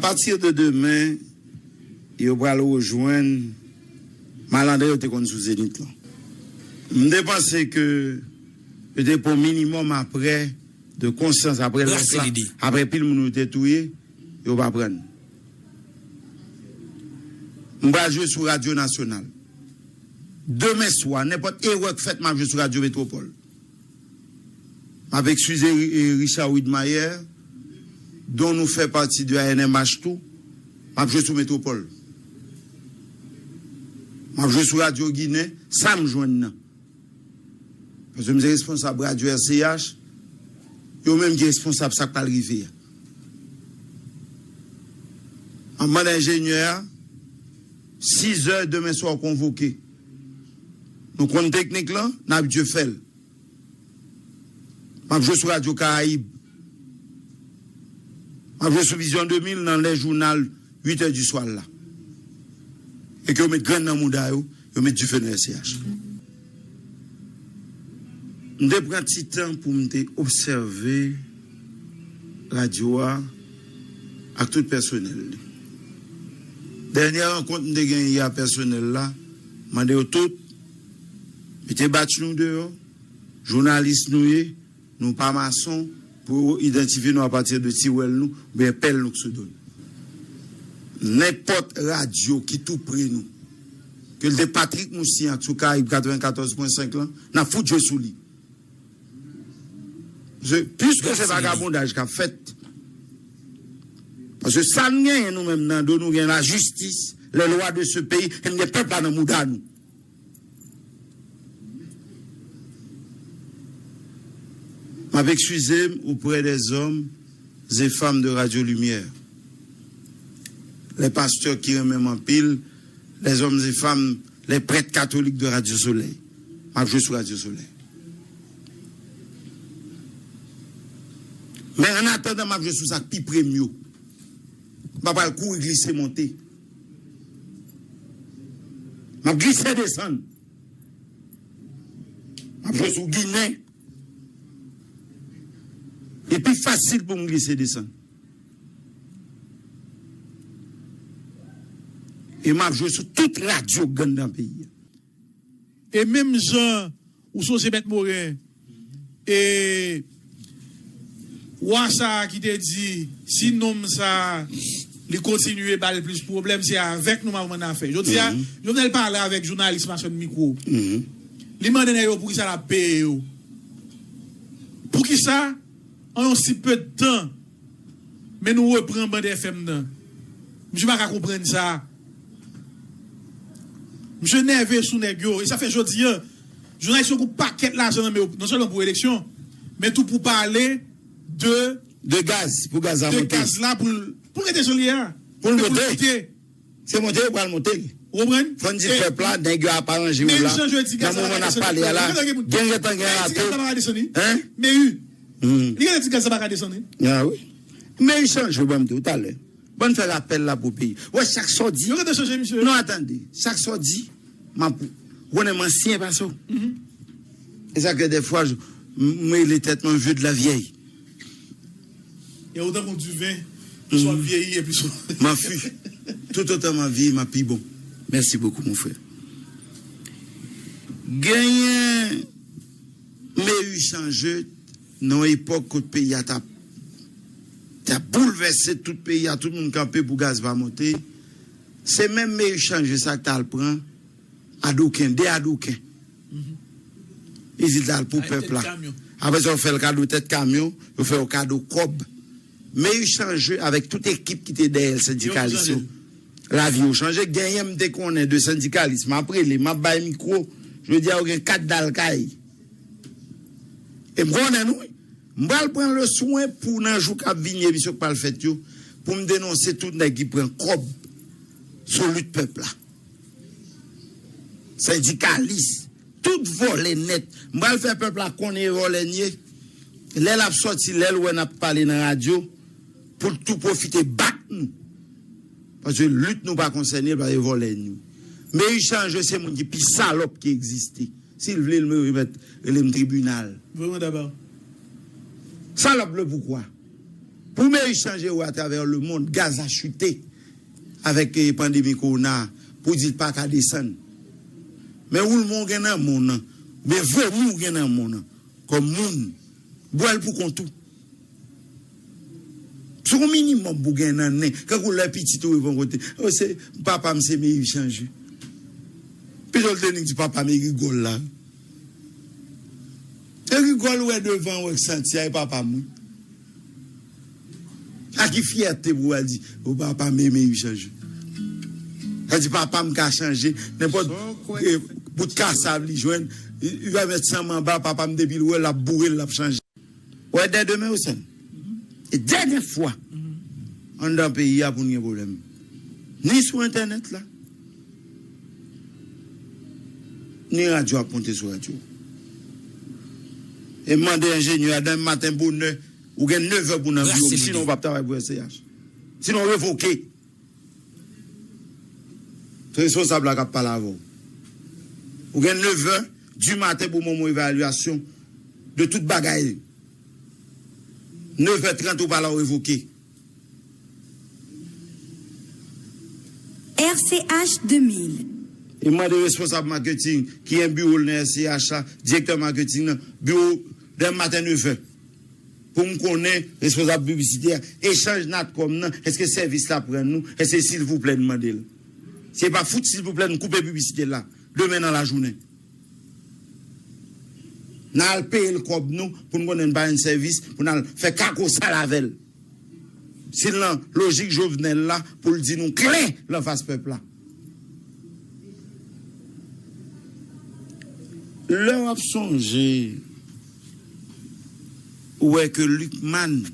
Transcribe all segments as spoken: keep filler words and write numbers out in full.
Apati de demen, yo pral rejwenn malandren yo te konn sou Zenith lan. M te panse ke yo te pran minimòm aprè de konsyans, aprè lòf la, aprè pil moun yo te touye, yo pa pran. M pral jwe sou Radyo Nasyonal. Demen swa, nenpòt erè k fèt, m ap jwe sou Radyo Metwopòl. M ap eskize Ri- eh, Richard Widmayer, dont nou fè pati de A N M H tou. M ap jwe sou Metwopòl. M ap jwe sou Radyo Ginen, sa m jwenn nan. Paske m se responsab Radyo R C H, yo menm ki responsab sa k pral rive a. M ap mande enjenyè a, sizè demen swa w konvoke. Nou konn teknik lan, n abitye fè l. M ap jwe sou Radyo Karayib. M ap jwe sou Vizyon de mil nan lè jounal uit è di swa la. E ke yo met grenn nan mouda yo, yo met dife nan S C H. M te pran ti tan pou m te obsève radyo a ak tout pèsonèl li. Dènyè rankont m te genyen a pèsonèl la, mande yo tout, mete badj nou deyò, jounalis nou ye, nou pa mason, pou yo idantifye nou apati de tiwèl nou oubyen pèl nou k sou do nou. Nenpòt radyo ki tou pre nou, ke l te Patrick Moussignac sou Karayib katrevenkatòz pwen senk lan, n ap fout jwe sou li. Piske se vagabondaj k ap fèt, paske sa n genyen nou menm nan do nou, gen lajistis, les lois de ce pays, e n gen pèp la nan mouda nou. M ap eskize m oprè dè zòm e fanm de Radyo Limyè. Lè pastè ki renmen m anpil, lè zòm e fanm, lè prèt katolik de Radyo Solèy. M ap jwe sou Radyo Solèy. Men an atandan, m ap jwe sou sa k pi pre m yo. M pa pral kouri glise monte. M ap glise desann. M ap jwe sou Ginen. Li pi fasil pou m glise desann. E m ap jwe sou tout radyo k anndan peyi a. E menm jan ou sonje Mèt Moren, e wa sa a ki te di, si nonm sa a, li kontinye ba l plis pwoblèm, se avèk nou m ap ann afè. Jodi a, Jovenel pale avèk jounalis machann mikwo. Li mande nèg yo poukisa l ap peye yo. Poukisa, an yon si pe de tan, men nou repran Band F M nan. Misye pa ka konprann sa. Misye nève sou nèg yo. E sa fè jodi a, jounalis yo gon pakèt lajan nan men yo, non sèlman pou eleksyon, men tou pou pale de, de gaz, pou gaz la de monte. Gaz la pou l, pou l rete jan l ye a. Pou l monte. Se monte yo pral monte. Ou konprann? Fò n di pèp la, nèg yo ap aranje yo la. Nan moman n ap pale a la, gen gentan gen rato. Hein? Men wi. Li gentan di gaz la pa ka desann, wi. Ah wi. Men li chanje, ban m di w talè. Ban n fè rapèl la pou peyi. Wè, chak sa w di. Yo gentan chanje, misye. Non, atande. Chak sa w di, m ap, ou konnen m ansyen pase w. E sa ke dèfwa, m rele tèt mwen vieux de la vieille. E ou tankou diven, plis w ap vyeyi, e plis w ap... M anfi. Tout otan m ap vyeyi, m ap pi bon. Merci beaucoup, mon frère. Genyen, men wi, chanje nan yon epòk kot peyi a t ap, t ap boulvèse tout peyi a, tout moun kanpe pou gaz pa monte. Se menm men wi, chanje sa k t al pran adoken, de adoken. Li di l t al pou pèp la. Apre sa, yo fè l kado tèt kamyon, yo fè yo kado kòb. Men wi, chanje avèk tout ekip ki te dèyè l, sendikalis yo. Lavi yo chanje. Genyen m te konnen de sendikalis, m ap rele, m ap bay mikwo. Jodi a, yo gen kat dal kay. E m konnen nou, wi. M pral pran leswen pou nan jou k ap vini, emisyon k pral fèt yo, pou m denonse tout nèg ki pran kòb sou lit pèp la. Sendikalis, tout vòlè nèt. M pral fè pèp la konnen e vòlè n ye. Lè l ap sòti, lè l wè n ap pale nan radyo, pou l tou pwofite bat nou. Paske lit nou pa konsène l, paske vòlè n yo. Men wi, chanje se moun ki pi salòp ki egziste. Si l vle, l mèt rele m tribinal. Salòp le poukwa? Pou Meyis chanje wè atravè lemonn, gaz la chite avèk eh, pandemi kowona pou di l pa ka desann. Men woulman w gen nan men w nan, oubyen vomi w gen nan men w nan, kòm moun, bwè l pou kont ou. Se yon minimòm pou gen nan nen. Kankou lè pitit ou rive yon kote, "Oh, se papa m se Meyis chanje." Pito l te nik di papa m e rigòl la. E rigòl ou wè devan w ak santi a e papa m wi. A ki fyète pou w al di, "O papa m e Meyis chanje." Sa di papa m ka chanje, nenpòt eh, bout kasav li jwenn, li va met sanm anba, papa m depi l wè l ap boure l, l ap chanje. Wè dè demen ou sèn. E dènye fwa anndan peyi a pou n gen pwoblèm. Ni sou entènèt la, ni radyo ap monte sou radyo. E m mande enjenyè a demen maten bonè, ou gen nevè pou nan biwo m, sinon ou p ap travay pou S C H. Sinon revoke. Se responsab la k ap pale avè w. Ou gen nevè di maten pou mwen yon evalyasyon de tout bagay. Nevè trant ou pa la ou revoke. R C H de mil. E mande responsab maketing ki gen biwo l nan R C H la, direktè maketing nan, biwo demen maten nevè. Pou m konnen responsab piblisite a, echanj Natcom nan, èske sèvis la pran nou, èske silvouplè n mande l. Si e pa fout silvouplè n koupe piblisite la, demen nan lajounen. N al peye l kòb nou pou n konnen n pa jwenn sèvis, pou n al fè kako sal avè l. Si l nan lojik Jovenel la, pou l di nou klè l anfas pèp la. Lè w ap sonje, ou wè ke Lucmane,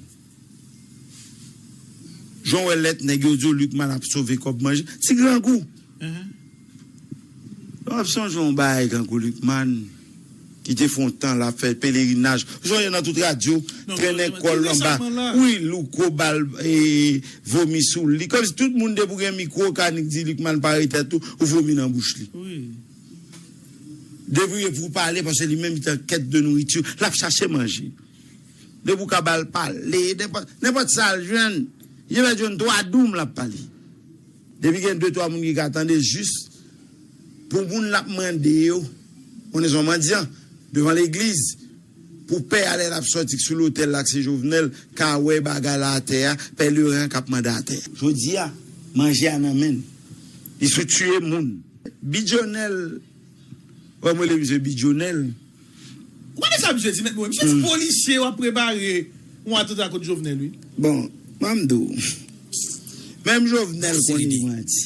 jan w wè lèt nèg yo di w Lucmane ap sove kòb manje, ti grangou. Lè w ap sonje yon bagay kankou Lucmane, ki te fè yon tan l ap fè pelerinaj. Ou sonje nan tout radyo, trennen kò l anba. Wi, Louko ba l vomi sou li. Kòmsi tout moun depi w gen mikwo ka nik di Lucmane pare tèt ou, ou vomi nan bouch li. Depi w ye pou w pale, paske li menm li te an kèt de nouriti, l ap chache manje. Depi w ka ba l pale, nenpòt sa l jwenn, li te mèt jwenn twa doum l ap pale. Depi gen de twa moun ki ka tande jis pou moun l ap mande yo, konnen se yon mandyan, devan legliz, pou pè a lè l ap sòti sou lotèl la k se Jovenel, ka wè bagay la atè a, pèleren an k ap mande atè a. Jodi a, manje a nan men l. Li sou tiye moun. Bidjonèl, wè m rele misye Bidjonèl. Ou konnen sa misye di mèt mwen? Misye di polisye yo ap prepare yon atanta kont Jovenel wi. Bon, ban m di w. Menm Jovenel konn li manti.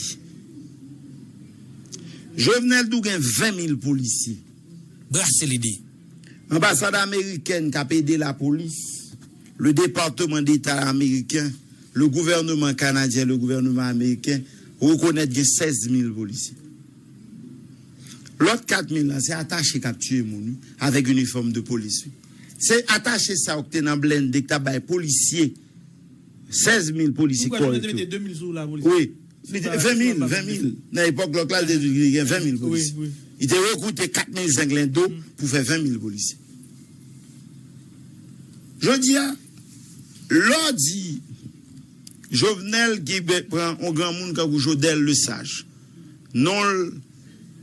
Jovenel di w gen ven mil polisye. Brase lide. Anbasad amerikèn k ap ede lapolis, le Département d'État américain, le gouvernement canadien, le gouvernement américain rekonèt gen sèz mil polisye. Lòt kat mil lan se atache k ap tiye moun wi, avèk inifòm de polis wi. Se atache sa yo k te nan blende k t ap bay polisye sèz mil polisye kò yo tou. Wi, li te ven mil, ven mil. Nan epòk lòk la, li te di li gen ven mil polisye. Li te rekrite kat mil zenglendo pou fè ven mil polisye. Jodi a, lè w di Jovenel ki pran yon granmoun kankou Jodel Lesage, non l,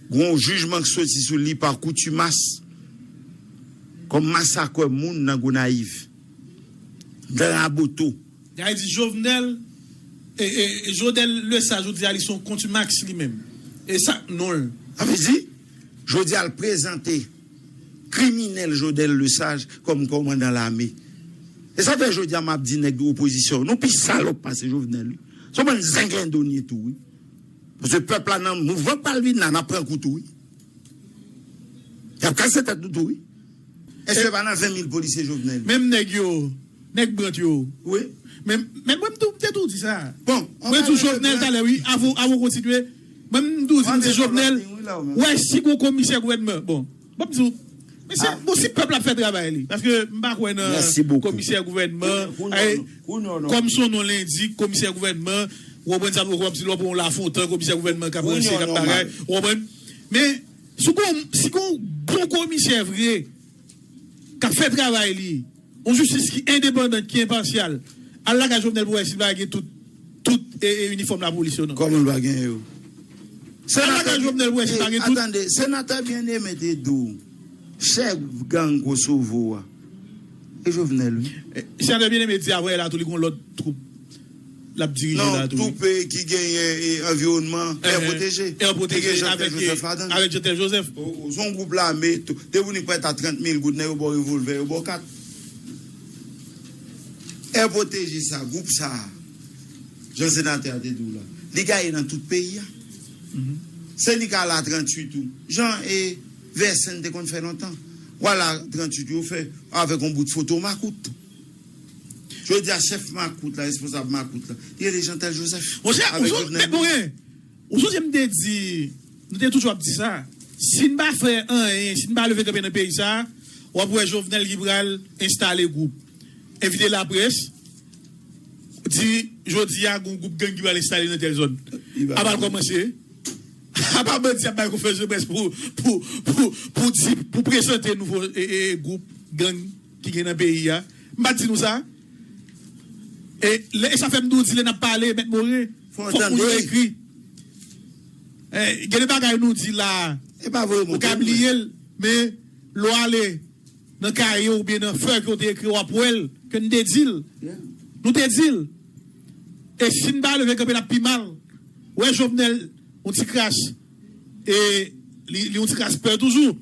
gen yon jijman k soti sou li pa kontimas kòm masakrè moun nan Gonayiv, nan Raboto. Gade di Jovenel, e, e, Jodel Lesage, ou di a li se yon kontimas li menm. E sa k non l. Sa vle di, jodi a l prezante kriminèl Jodel Lesage kòm kòmandan lame. E sa fè jodi a m ap di nèg opozisyon, nou pi salòp pase Jovenel wi. Se yon bann zenglendo n ye tou wi. Paske pèp la nan mouvman k pral vin la, n ap pran kou tou wi. Y ap kase tèt nou tou wi. Èske pa nan ven mil polisye Jovenel? Menm nèg yo, nèg Brant yo. Wi. Men, men mwen m tou, m te tou di sa. Bon, mwen tou Jovenel talè wi, avan, avan w kontinye. Mwen m tou di, m di Jovenel, wè si gon komisè gouvènman. Bon, ban m di w, mesye, bon, si pèp la ap fè travay li, paske m pa kwè nan komisè gouvènman, kòm son non l endik, komisè gouvènman, w konprann sa m di w, kòmsi lè w pran yon Lafontan, komisè gouvènman k ap ranse, k ap bagay, w konprann? Men, si gon, si gon bon komisè vre, k ap fè travay li, yon jistis ki endepandan, ki enpasyal, Al lakay Jovenel pou wè si l pa gen tout, tout e, e, inifòm lapolis yo, non. Kòman l pa gen yo? Al lakay Jovenel pou wè si l pa gen tout. Atande, senatè Bien-Aimé te di w, chèf gang Kosovo a, e Jovenel, wi. E, senatè Bien-Aimé di apre la tou, li gon lòt twoup l ap dirije la tou, wi. Non, twoup, e, ki genyen, e, anviwònman, Air Protégé. Air Protégé avèk, e, avèk Jeantel Joseph. O, o, se yon gwoup lame, tou, depi w ni prèt a trant mil goud, nèg yo ba w revòlvè, yo ba w kat. Air Protégé sa, gwoup sa, jan senatè a te di w la, li gaye nan tout peyi a. Sendika la tranntuit tou. Jan e V S N te konn fè lontan. Vwala tranntuit yo fè avèk yon bout foto makout. Jodi a, chèf makout la, responsab makout la, li rele Jeantel Joseph. Monchè, ou avèk sou, Jovenel men, Moïse. Ou sonje m te di, nou te toujou ap di sa, si n pa fè anyen, si n pa leve kanpe nan peyi sa, w ap wè Jovenel ki pral enstale gwoup, envite laprès, di, jodi a, gon gwoup gang ki pral enstale nan tèl zòn. Li pa A pa l kòmanse. A pa bandi ap bay konferans de près pou, pou, pou, pou di, pou prezante nouvo, e, e, gwoup gang ki gen nan peyi a. M pa t di nou sa? E, lè, e sa fè m tou di, lè n ap pale, Mèt More, fòk moun yo ekri. E, gen de bagay nou di la, ou ka bliye l, men lè w ale nan kaye oubyen nan fè ke w te ekri, w ap wè l, ke n te di l. Nou te di l. E si n pa leve kanpe, n ap pi mal. Wè Jovenel, yon ti kras, e li, li yon ti kras pè toujou.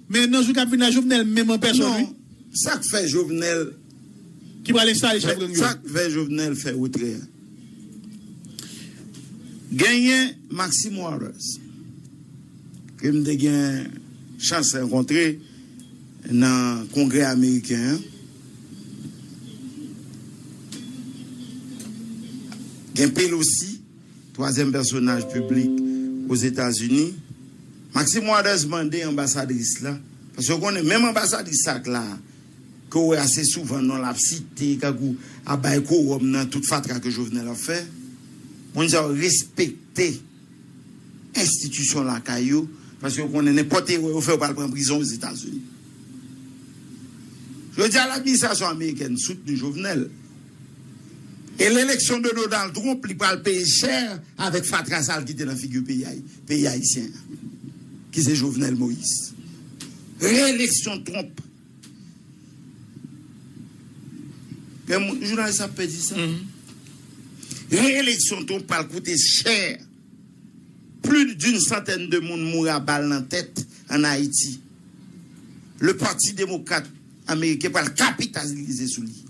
Men nan jou k ap vini la, Jovenel menm an pèsòn, wi. Non, sa k fè Jovenel ki pral enstale chèf gang yo. Sa k fè Jovenel fè retrè a. Genyen Maxine Waters, ke m te gen chans rankontre nan Kongrè ameriken an. Gen Pelosi, twazyèm pèsonaj piblik Ozetazini. Maxine Waters mande anbasadris la, paske w konnen, menm anbasadris sa k la, ke w wè ase souvan non l ap site, kankou ap bay kowòm nan tout fatra ke Jovenel ap fè, moun sa yo respekte enstitisyon lakay yo, paske yo konnen nenpòt erè yo fè, yo pral pran prizon Ozetazini. Jodi a, ladministrasyon amerikèn soutni Jovenel. E leleksyon de Donald Trump, li pral peye chè avèk fatra sa l kite nan figi peyi, peyi ayisyen an, ki se Jovenel Moïse. Reyeleksyon Trump. Gen moun, jounalis ap pèdi sa. Reyeleksyon Trump pral koute chè. Plus d'une centaine de moun mouri a bal nan tèt an Ayiti. Le Parti Démocrate Ameriken pral kapitalize sou li.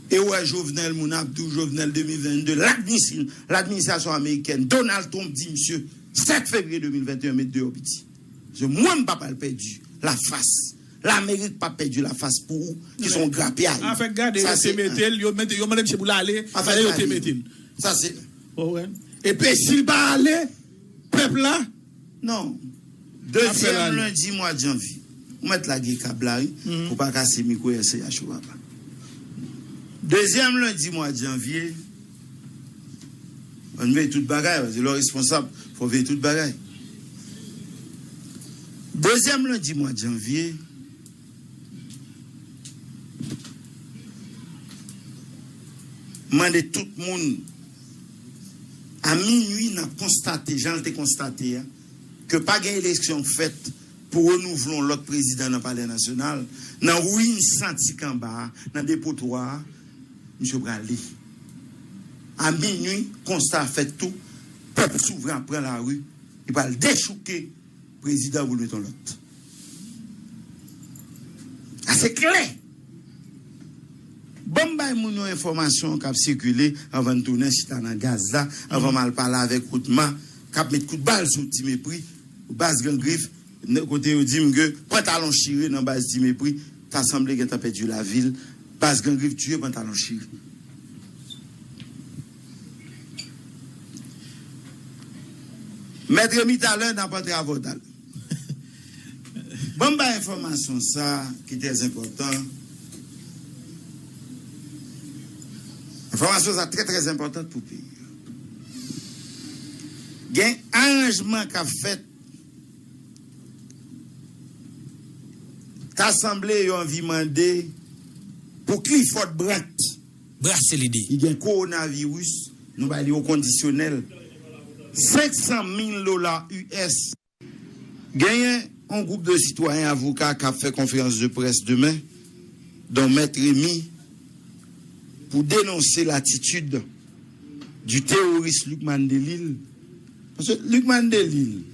E w wè Jovenel, moun ap di w Jovenel de mil vennde, ladmisi-, ladministrasyon amerikèn, Donald Trump di misye sèt fevriye de mil venteyen, met deyò piti. Paske mwen, m pa pral pèdi lafas. Lamerik p ap pèdi lafas pou ou, ki se yon grapyay. Afè gade, yo te mete l, yo mete, yo mande misye pou l ale, ale yo te mete l. Sa se. Ou wè? Epi si l pa ale, pèp la. Non. Dezyèm lendi mwa janvye. Ou mèt lage kab la, wi, pou pa kase mikwo R C H ou papa. Dezyèm lendi mwa janvye, ann veye tout bagay, paske lè w responsab, fò w veye tout bagay. Dezyèm lendi mwa janvye, mande tout moun, a minwi, n ap konstate, jan l te konstate a, ke pa gen eleksyon k fèt pou renouvle yon lòt prezidan nan Palè Nasyonal, nan ruin santi k anba a, nan depotwa a, misye prale. A minwi, konsta a fèt tou, pèp souvren ap pran lari, li pral dechouke prezidan pou l met yon lòt. Sa se klè. Ban m bay moun yo enfòmasyon k ap sikile anvan n tounen chita nan gaz la, anvan m al pale avèk Woodma, k ap met kout bal sou Ti Mepri, baz Gran Grif, kote yo di m ke pantalon chire nan baz Ti Mepri, ta sanble gentan pèdi lavi l, baz Gran Grif tiye pantalon chire. Mèt Remy, talè n ap antre avè w talè. Ban m bay enfòmasyon sa ki trè enpòtan. Enfòmasyon sa trè, trè enpòtan pou peyi a. Gen aranjman k ap fèt Ta sanble yo anvi mande pou Clifford Brandt, ki gen kowonaviris, nou ba li yon kondisyonèl, senk san mil dola U S. Genyen yon gwoup de sitwayen avoka k ap fè konferans de près demen, dont Mèt Remy, pou denonse latitid du terroriste Lucmane Delille. Paske Lucmane Delille,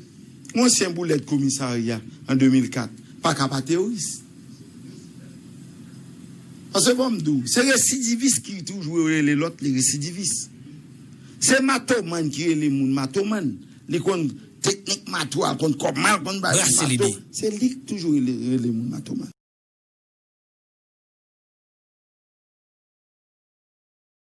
yon ansyen boulèt komisarya an de mil kat, pa ka pa teworis. Paske fò m di w, se residivis ki toujou rele lòt li residivis. Se matoman ki rele moun matoman. Li konn teknik mato a, l konn kòman l konn bay moun mato. Se li k toujou rele, rele moun matoman.